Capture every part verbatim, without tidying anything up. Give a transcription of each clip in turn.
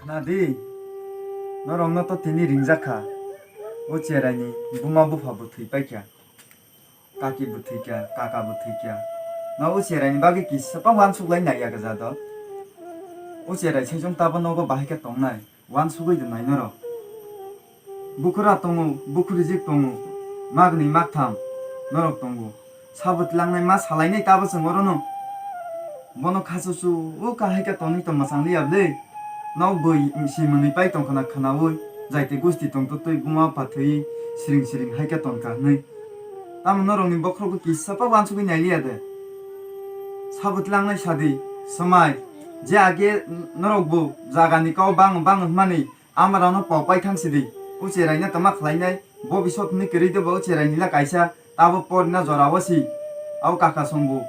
Nadi, norokno to tini ringjak kha. O cheraini buma bupha bo thwi paikha. Kaki bo thwikha, kaka bo thwikha. No o cheraini bagwi kisa pa uansuk lai naiya gwja do. O cherai saichung tabo nogo bahai khe tongnai, uansugwi de nai norok. Bukhura tongo, bukhuriji tongo, magni magtham norok tongo. Sabo tlangnai ma salainai tabo chwng orono. Bono khachuchu o kahai khe tonwi tong mwchang liya bwle. Nok bwi si mwnwi pai tongkhana khwnaui, jaiti gusti tongtwtwi buma phathwi siring siring hai khe tongkha hwnwi. Tamo norokni bokhorokbo kisa pa uansugwi nailiya de? Sabo tlangnai sadi, swmai, je age norokbo jagani kau bango bango hwnmani, amarokno pau pai thang sidi, o cheraino tama khlainai, bo bisok hwnwi kwrwi de bo o cheraini la kaisa, tabo porina jorao si, abo kaka songbo.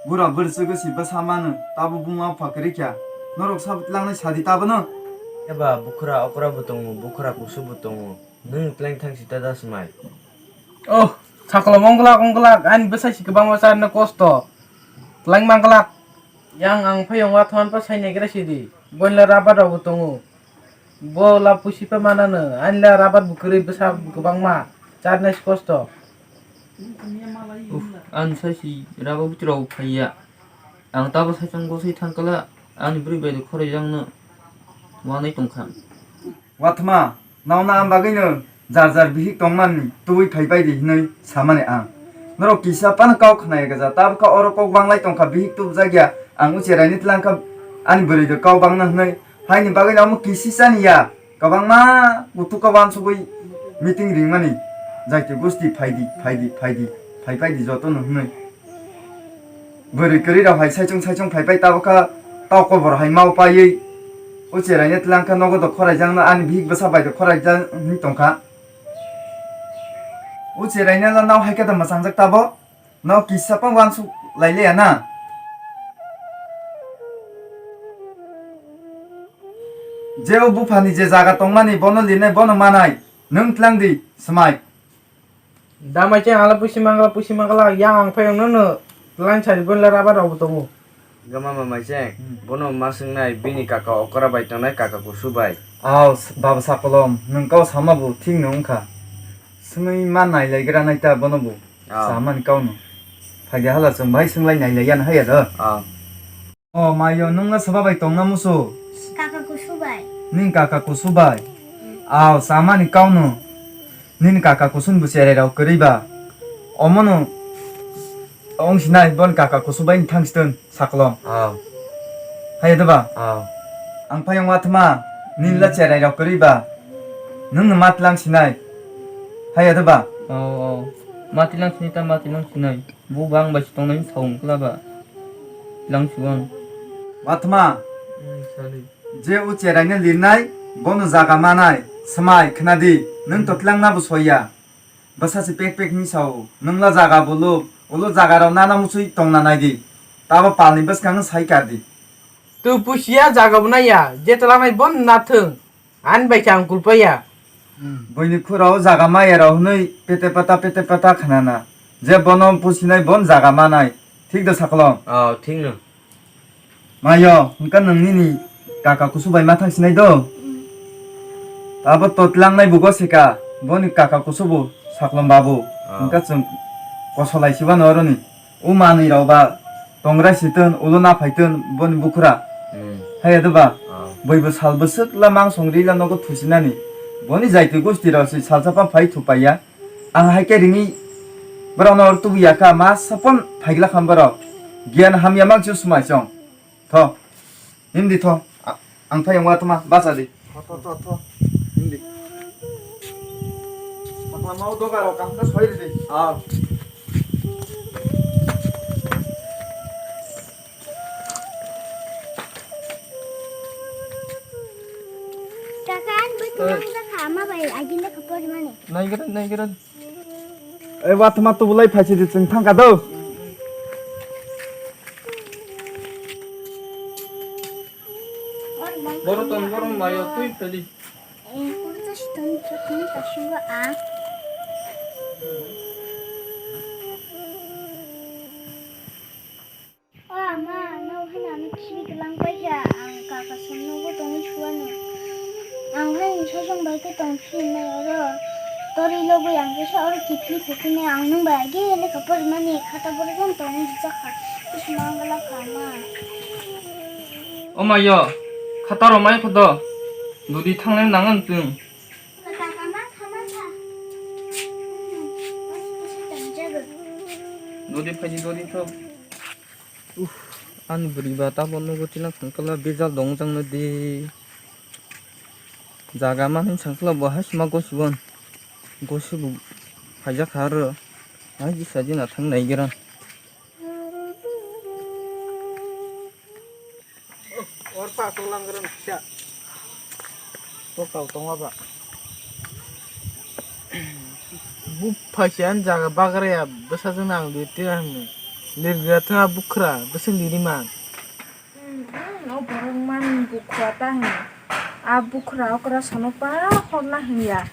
Bura bwrwswgo si bwsa mano, tabo buma bupha kwrwi kha. Norok sabo tlangnai sadi tabono? Eba bukhura okra bo tongo, bukhura kusu bo tongo. Nwng tleng thang si ta da swmai. Oh, saklo mongglak mongglak, ani bwsai si kwbangma charna kosto. Tleng mangglak. Yang ang phai ong wathoan pa sai naigra sidi. Boinla rabar rok bo tongo. Bo la pusi pa manano, ani la rabar bo kwrwi bwsa kwbangma. Charna si kosto. Uff, ani sai si rabar bwtwi rok phaiya. Ang tabo saichung gosoi thangkala, ani bwrwi bai de khoroi jangno wanai tongkha. Wathma, nokna ang bagwino jar jar bihik tongmani tubui phaibai di hinwi samani ang. Norok kisa phano kau khwnaya gwja, tabukha oro kok banglai tongkha, bihik tubujak ya, ang uche raini tlangkha ani bwrwi do kau bangna hinwi, haini bagwino omo kisi chani ya, kwbangma kutuk kau wansugwi meeting ringmani, jaiti gusti phaidi, phaidi, phaidi, phaipai di jotono hinwi. Bwrwi kwrwi rok hai saichung saichung phaipai tabukha, tau kobor hai mau paiwi. O cheraino tlangkha nogo do khoraijakno ani bihik bwsa bai do khoraijakno hinwi tongkha. O cheraino no nao hai khe do mwchangjak tabo. No kisa pang uansuk lailiya na. Je o buphani je jaga tongmani bono linai bono manai. Nwng tlang di, swmai. Da mai cheng hala pusi mangla, pusi mangla, yang ang phai wngno no line sari bon la rubber rok bo tongo. Gama ma mai cheng, hmm, bono ma swngnai bini kaka okra bai tongnai kaka kusu bai. Aw, s-, baba Sakolom, nwng kau sama bo thik no wngkha. Swngwi ma nai lai gra nai ta bono bo. Aw. Samani kau no. Phai de hala chwng bai swng lai nai lai ya no haya do. Aw. O mayo, nwng no soba bai tongna musu? Kaka kusu bai. Nini kaka kusu bai? Aw, samani kau no. Nini kaka kusu ni bo cherai rok kwrwi ba? Omo no wng sinai, bon kaka kusu bai ni thang siton, Sakolom. Aw. Haya de ba? Aw. Ang phai wng wathma, nini la, hmm, cherai rok kwrwi ba? Nwng no ma tlang sinai. Haya de ba? Aw, aw. Ma tlang sinai ta, ma tlang sinai. Bo bang bai se tongnai wng sa wng kla ba. Tlang si wng. Wathma. Hmm, sadi. Je o cherai no lirnai, bono jaga manai, swmai, khna di, nwng to, hmm, tlang na bo soya. Bwsa se pek pek ni sao, nwng la jaga bo luk, ulo jaga rok nana muchwi tongna nai di. Tabo pal ni bwskang sai kar di. Tu pusiya jaga bo naiya, je tlang nai bon na thwng. Ani bai khe ang kulpaya. Hmm. Buini khurao jaga maya rao hwnwi pete pata, pete pata khnana. Je bono pusinai bon jaga manai. Thik da Sakolom? Oh, thik no. Mayo, hwnkha nwng nini kaka kusu bai ma thang sinai do? Abo to tlangnai bugo sika, boni kaka kusu bo Sakolom babu. Oh. Hwnkha chwng kosolai sibano oroni. O manwi rok ba tongrai siton, ulo na phaiton, boni bukhura. Hmm. Haya de ba? Ah. Boi bo sal bwswk la mangsong rila nogo thusinani. Boni jaiti gusti rok se salsa pa phai thupaiya. Ang hai khe ringwi borok no tubu ya kha, ma sapon phaigla kham borok. Giyan hamya mang chu smai chong. Tho. Himdi tho. A-, ang phai wng watma bacha di. Tho, tho, tho, tho. Himdi. Pakla mau doga rok kaham khe soi ridi. Ah. Kaka, ang bai, eh, tumang da kha, ama bai, agin da kha pori mani. Nai gere, nai gere. Ei, watma tubulai phaisidi chwng thangkha do. Boro ton, boro mayo twi pheli. Eh, kurta siton chakni kasuwa a. O ama, no hwnwi ano khibi kwlang paikha, ang kaka songno bo tongwi suwano. Khe tong philmai oro. Torwi logwi ang kisa oro kiphilwi phaikhe ang nwng bai age lekha porimani khata borok jan tongwi rijak kha. Kisa manglak kha ma. O mayo, khata rw mai kho do. Dudi thangnai nang ang chwng. Kha kha ma kha ma kha. Dudi phaidi dudi thok. Uff, ani bwrwi ba tabok nugo tila khangkala bejal dong jang nw di. Jaga manwi sangkla bo hai sima gosi bon. Gosi bo phaijak kha aro. Hai di saji na thang nai gira. Or pa to lang gira kisa. To kau tong ba. Bupha se ani jaga bagraya bwsajwk nang di tira hinwi. Lirgra thwng a bukhra bwswk liri man. Hmm, hmm, o borok man bukhra ta hinwi. A bukhra okra sono pa horna hinwi ya.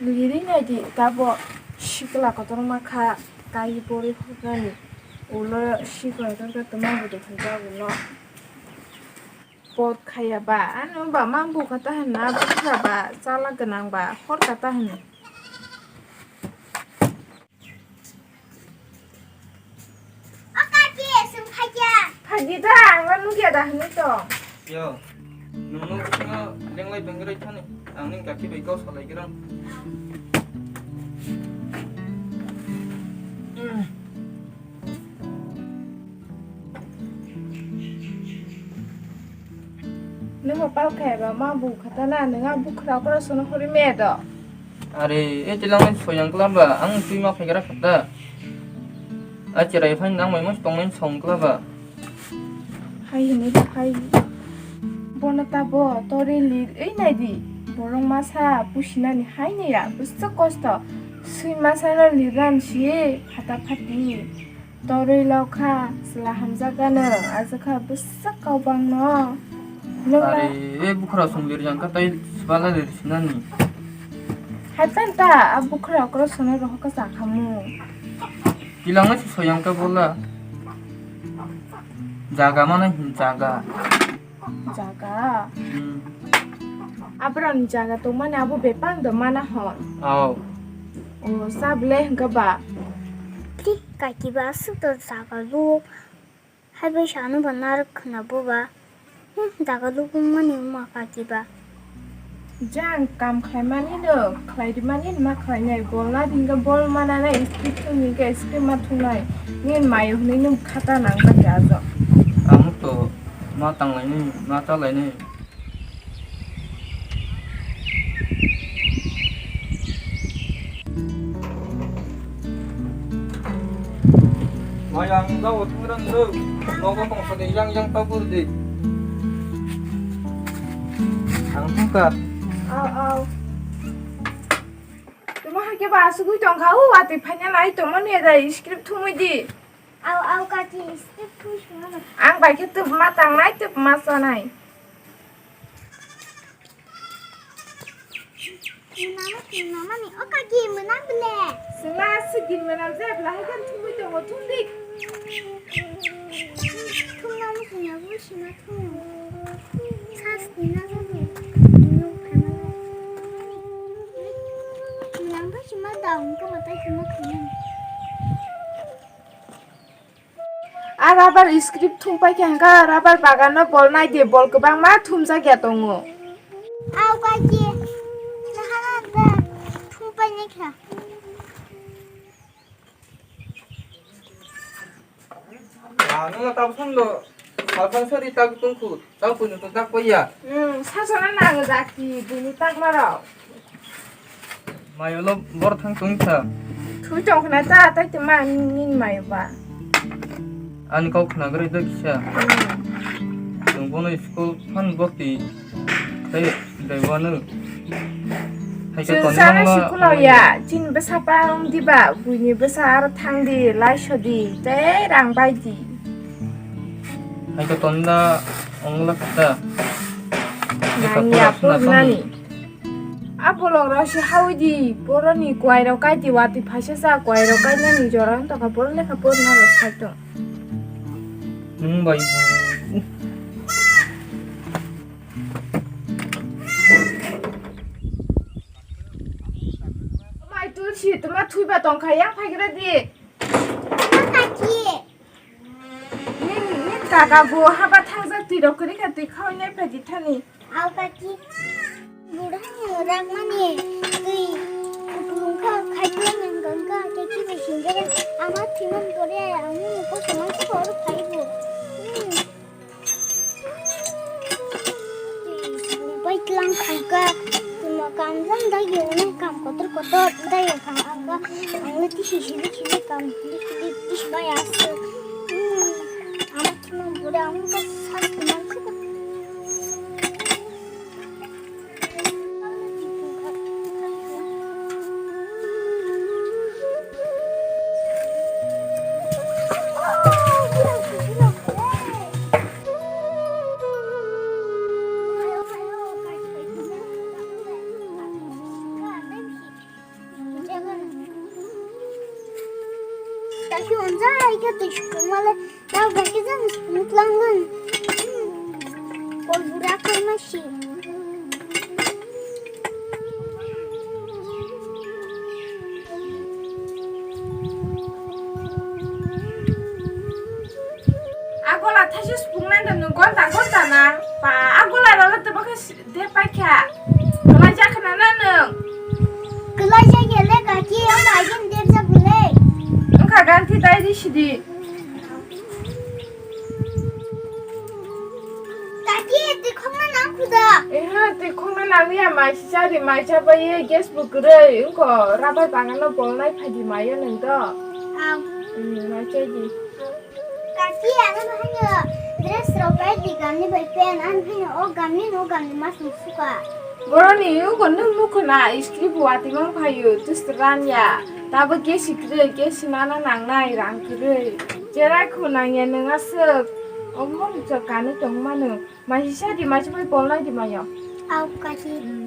Liri nai di tabo sikla kotorma kha kai bori hornani. Ulo sikla kotorma tongma bo de hinjago no. Pot khaya ba, ano ba mang bukha ta hwnna, bukha ba, chala gwnang ba, hor ka ta hwnna. O kaki, sung phaiya. Phagi da, ang nugya da hwnwi to. Yo, nungno sino lenglai bengrai thani, ang ning kaki bai kau salai gerang. Nungbo pal khe ba ma bu khata na, nung a bukhra okra sono hori me do. Are, e tilang ni soyang kla ba, ang twi ma phaikra khata. A cherai phai nang mai mas tong mai song kla ba. Hai hini da hai. Bono ta bo tori lir ei nai di. Borong masa pusinani hai ne ya, bwswk kosto. Sui masa no liran si phata phati. Torwi lokha, chwla hamjakgano, aswkha bwswk kau bangno. Nokla. Are, e bukhra song lir jang ka tai sibala lir sinani. Hai penta, a bukhra okro sono rohokha sakhamu. Tilangno si soyang ka bola. Jaga mana hin jaga. Jaga. Hmm. Abrani jaga tongmani abo bepang do mana hon. Aw. O, sable hwnkha ba. Ti kaki ba aswk to jaga lu. Hai bai sanu ba nar khna bo ba. Hmm, jaga lu mani ma kaki ba. Jang kam khlaimani no, khlai rimani ma khlainai. Bol na ringka bol mana na script thung ringka script ma thungnai. Nin mayo hwnwi nung khata nang kaki ajo. Amo to. Ma tanglaini, ma chalaini. Mayang jao thingrang do, nogo tongsa de yang yang tabur de. Ang thangka. Au, au. Tuma hake ba asugui tongkha, o watwi phaina lai tongma nuya da, script thumui di. Au, au, kaki, step thui sungano. Ang bai khe tubma tangnai, tubma chanai. Mwnama, mwnama ni, o kaki, mwnam ble. Sima sigin mwnam je, bla hai kan thumui tongo, thum di. Thumnani sina, bu sima thum. Sas ni na, bu. Nuk phaima lai. Mwnam bu sima daun ko, matai sima thum. A rubber script thumpai khe hwnkha rubber bagano bol nai di, bol kwbangma thumjak ya tongo. Au kaki, nahara da thumpai nai kha. Ah, nung tabsong do, tabsong sori tak tungku. Tang kunu to tak paya. Hmm, sasana nang jaki, bini tak maro. Mayolo bor thang tungsa. Thui tong khna ta, tai te ma nin mayo ba. Ani kau khna gre do kisa. Hmm. Tong bono school phan boti. Tai dai bono. Hai ka ton sana ma sikula ma ya, chin besa pa ong di ba, buini besa ar thang di, lai so di, te rang bai di. Hai ka ton da. Ongla kata. Nani apor nani. A bolok rok se hawi di, boroni kwai rok kai di, wati phaisa sa kwai rok kai nani jora wng tongkha, borok lekha porna rok sai tong. Nwng bai. Si tuma thui ba tong kha, yang phai gra di. Kaki. Nin, nin kaka bo haba thangjak twi rok kwrwi kha, twi khaui nai phai di thani. Au kaki. Bura ni rak mani twi kutung kha, khai twi nang gang kha, kaki bai sinjak. Ama thwi man pore, ang ni ko samang ko oro phai bo. Hmm. Bai tlang khangka, tuma kam jang dai yone, kam kotor kotor dai khangka, ang le tisi sili sili kam, tisi sili tisi bai asu. Hmm, ama tuma bura ang ka sas tuma khuka. Tapi unsa aika tu sukung wala. Tao gaki jang smooth langgan. Kol bura kol masi. Agola thaisi spung nai da nung gonta gonta na. Pa agola rala tebak de paikha. Kwlai jakha na na nung? Kwlai jakya le kaki, ang bai jin dep jak le. Wngkha ganti dai di sidi. Kaki, twi khokna nang khuda. Eha, twi khokna nang ya, mai si chari, mai cha bai ye, gas bo kwrwi, wngkho, rabar bagan no bolnai phaidi mai ya nung do. Am. Hmm, mai chai di. Kaki, ano bahai no dress rok bai di gamni bai pen, ano bahai no o gamni no gamni mas no suka. Boroni ugo nung nukho na, iskri bo watwi mang phaio, just ran ya. Tabo gesi kwrwi, gesi nana nangnai, rang kwrwi. Cherai kho nang ya nung aswk. Omo ni chok kani tong mano. Mai si sa di, mai si bai bolnai di mayo. Au kaki. Hmm.